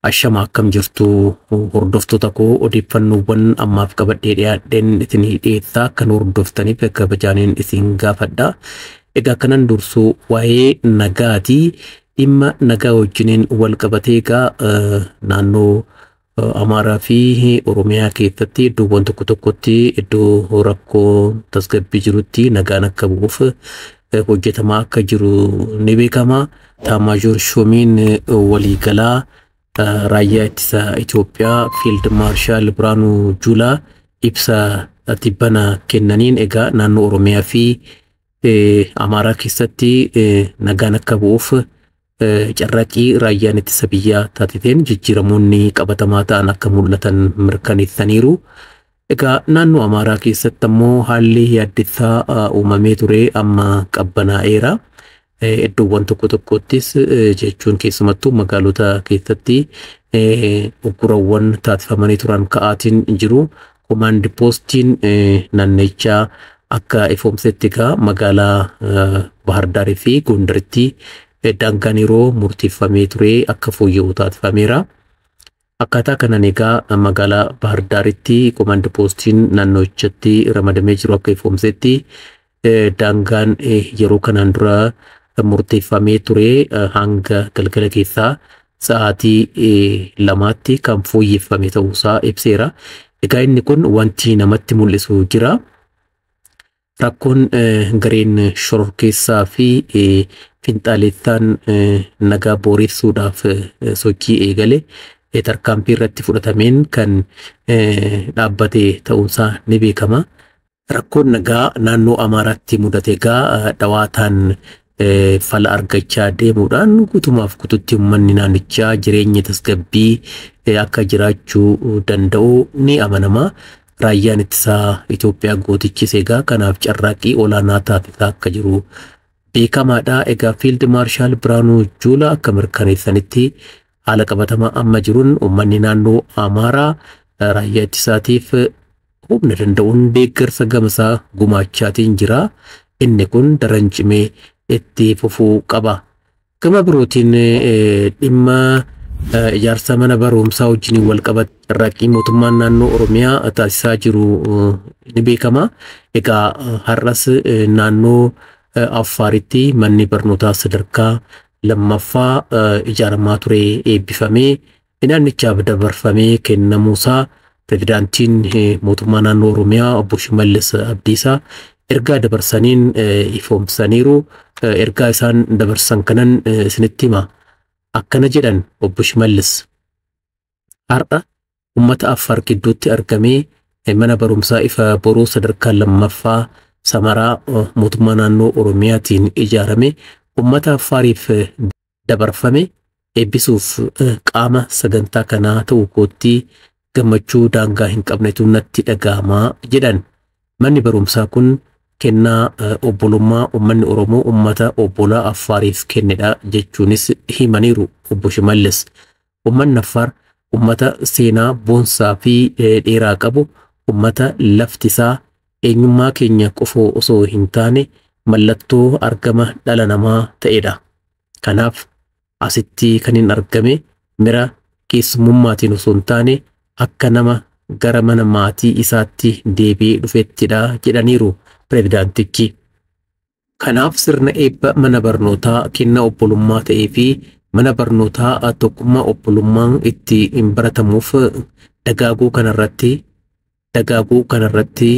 Ashama, akkam jirtu hordoftoota koo? Odeeffannoowwan ammaaf qabadhee dhiyaadheen isinii dhiyeessaa, kan hordoftaniif kabajaaniin isin gaafadha. Egaa kanan dursuu waa'ee nagaati. Dhimma nagaa wajjiniin wal qabatee egaa naannoo Amaaraa fi Oromiyaa keessatti iddoowwan tokko tokkotti iddoo rakkoo tasgabbii jirutti nagaan akka bu'uuf hojjetamaa akka jiru ni beekama. Taamaajoor Shuumiin waliigalaa raayyaa ittisa Itoophiyaa Fiild Maarshaal Biraanuu Juulaa ibsa tibbana kennaniin egaa naannoo Oromiyaa fi Amaaraa keessatti nagaan akka bu'uuf carraaqqii raayyaan ittisa biyyaa taasiteen jijjiiramoonni qabatamaa ta'an akka mul'atan mirkaneessaniiru. Egaa naannoo Amaaraa keessatti ammoo haalli yaaddessaa uumamee ture amma qabbanaa'eera. Iddoowwan tokko tokkottis, jechuun keessumattuu magaalota keessatti, uggurawwan taasifamanii turan ka'aatiin jiru. Komaandi poostiin naannichaa akka ifoomsetti egaa magaalaa Bahardaarii fi Gondaritti daangaan yeroo murteeffamee ture akka fooyya'u taasifameera. Akkaataa kanaan egaa magaalaa Bahardaaritti komaandi poostiin naannichatti ramadamee jiru akka ifoomsetti daangaan yeroo kanaan dura murteeffamee ture hanga galgala keessaa sa'aatii 2tti kan fooyyeffame ta'uusaa ibseera. Egaa inni kun wanti namatti mul'isu jira. Rakkoon gareen shororkeessaa fi finxaalessaan nagaa booressuudhaaf sochii eegale tarkaanfii irratti fudhatameen kan dhaabbate ta'uunsaa ni beekama. Rakkoon nagaa naannoo Amaaraatti mudate egaa dhawaataan fala argachaa deemuudhaan guutumaaf guututti uummanni naannichaa jireenya tasgabbii akka jiraachuu danda'u ni amanama. Raayyaan ittisaa Itoophiyaa gootichis egaa kanaaf carraaqqii olaanaa taasisaa akka jiru beekamaadha. Egaa Fiild Maarshaal Biraanuu Juulaa akka mirkaneessanitti haala qabatamaa amma jiruun uummanni naannoo Amaaraa raayyaa ittisaatiif humna danda'uun deeggarsa gamasaa gumaachaatiin jira. Inni kun daran cimee itti fufuu qaba. Gama birootiin dhimma ijaarsa mana barumsaa wajjin wal qabate carraaqqii mootummaan naannoo Oromiyaa taasisaa jiru ni beekama. Egaa har'as naannoo Affaaritti manni barnootaa sadarkaa lammaffaa ijaaramaa ture eebbifamee naannichaaf dabarfamee kennamuusaa pirezidaantiin mootummaa naannoo Oromiyaa obbo Shimallis Abdiisaa ergaa dabarsaniin ifoomsaniiru. Ergaa isaan dabarsan kanan isinitti hima. Akkana jedhan obbo Shimallis. Har'a uummata Affaar gidduutti argamee mana barumsaa ifa boruu sadarkaa lammaffaa Samaraa mootummaa naannoo Oromiyaatiin ijaarame uummata Affaariif dabarfame eebbisuuf qaama sagantaa kanaa ta'uu kootti gammachuu daangaa hin qabnetu natti dhaga'amaa jedhan. Manni barumsaa kun kennaa obbolummaa uummanni Oromoo uummata obbolaa Affaariif kennedha jechuunis himaniiru obbo Shimallis. Uummanni Affaar uummata seenaa boonsaa fi dheeraa qabu, uummata lafti isaa eenyummaa keenya qofa osoo hin taane mallattoo argama dhala namaa ta'edha. Kanaaf asitti kan hin argame mira keessummummaatiin osoo hin taane akka nama gara mana maatii isaatti deebi'ee dhufettidha jedhaniiru pirezidaantichi. Kanaaf sirna eebba mana barnootaa kennaa obbolummaa ta'ee fi mana barnootaa tokkummaa obbolummaan itti hin baratamuuf dagaaguu kanarratti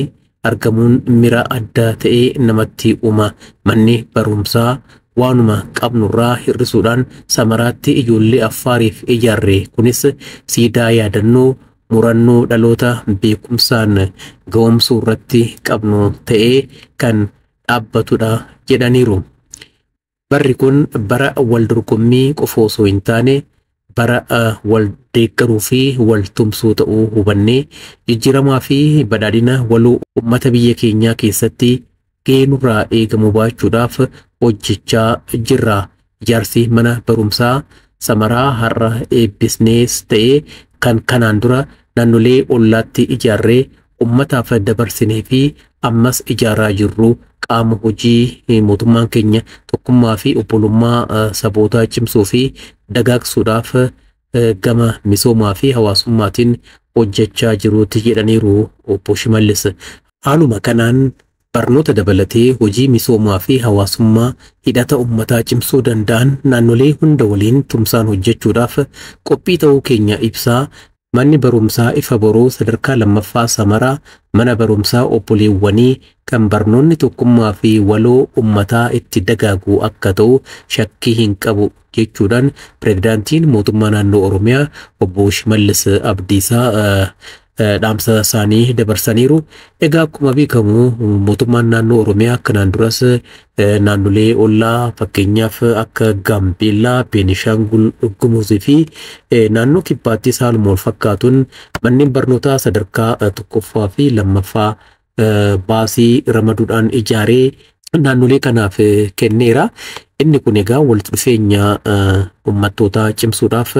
argamuun mira adda ta'ee namatti uuma. Manni barumsaa waanuma qabnurraa hir'isuudhaan Samaraatti ijoollee Affaariif ijaarre kunis siidaa yaadannoo murannoo dhaloota beekumsaan ga'oomsuu irratti qabnu ta'ee kan dhaabbatudha jedhaniiru. Barri kun bara wal dorgommii qofa osoo hin taane bara wal deeggaruu fi wal tumsuu ta'uu hubannee jijjiiramaa fi badhaadhina waloo uummata biyya keenyaa keessatti gahee nurraa eegamu baachuudhaaf hojjechaa jirra. Ijaarsi mana barumsaa Samaraa har'a eebbisnees ta'ee kan kanaan dura naannolee ollaatti ijaarree uummataaf dabarsinee fi ammas ijaaraa jirru qaama hojii mootummaan keenya tokkummaa fi obbolummaa sabootaa cimsuu fi dagaagsuudhaaf gama misoomaa fi hawaasummaatiin hojjechaa jiruuti jedhaniiru obbo Shimallis. Haaluma kanaan barnoota dabalatee hojii misoomaa fi hawaasummaa hidhata uummataa cimsuu danda'an naannolee hunda waliin tumsaan hojjechuudhaaf qophii ta'uu keenya ibsaa, manni barumsaa Ifa Boruu sadarkaa lammaffaa Samaraa mana barumsaa obboleewwanii kan barnoonni tokkummaa fi waloo uummataa itti dagaagu akka ta'u shakkii hin qabu jechuudhaan pirezidaantiin mootummaa naannoo Oromiyaa obbo Shimallis Abdiisaa dhaamsa isaanii dabarsaniiru. Egaa akkuma beekamu mootummaan naannoo Oromiyaa kanaan duras naannolee ollaa fakkeenyaaf akka Gaambeellaa, Beenishaangul Gumuzii fi naannoo kibbaattis haaluma wal fakkaatuun manneen barnootaa sadarkaa tokkoffaa fi lammaffaa baasii ramaduudhaan ijaaree naannolee kanaaf kenneera. Inni kun egaa walitti dhufeenya uummattootaa cimsuudhaaf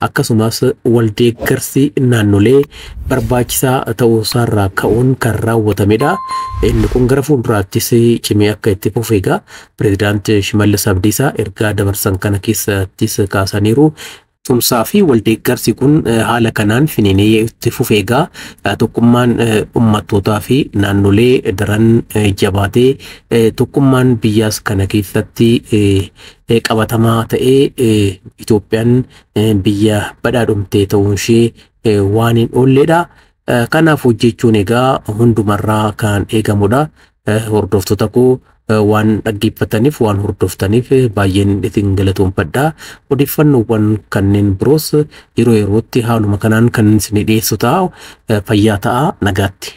akkasumas waldeeggarsi naannolee barbaachisaa ta'uu isaarraa ka'uun kan raawwatamedha. Inni kun gara fuulduraattis cimee akka itti fufu egaa pirezidaant Shimallis Abdiisaa ergaa dabarsan kana keessattis kaasaniiru. Tumsaa fi waldeeggarsi kun haala kanaan finiinee itti fufe egaa tokkummaan uummattootaa fi naannolee daran jabaatee tokkummaan biyyaas kana keessatti qabatamaa ta'ee Itoophiyaan biyya badhaadhumtee ta'uun ishee waan hin oolledha. Kanaaf hojjechuun egaa hundumarraa kan eegamudha. Hordoftoota koo waan dhaggeeffataniif waan hordoftaniif baay'een isin galatoomfadha. Odeeffannoowwan kanneen biroos yeroo yerootti haaluma kanaan kan isin dhiyeessu ta'a. Fayyaa ta'a, nagaatti.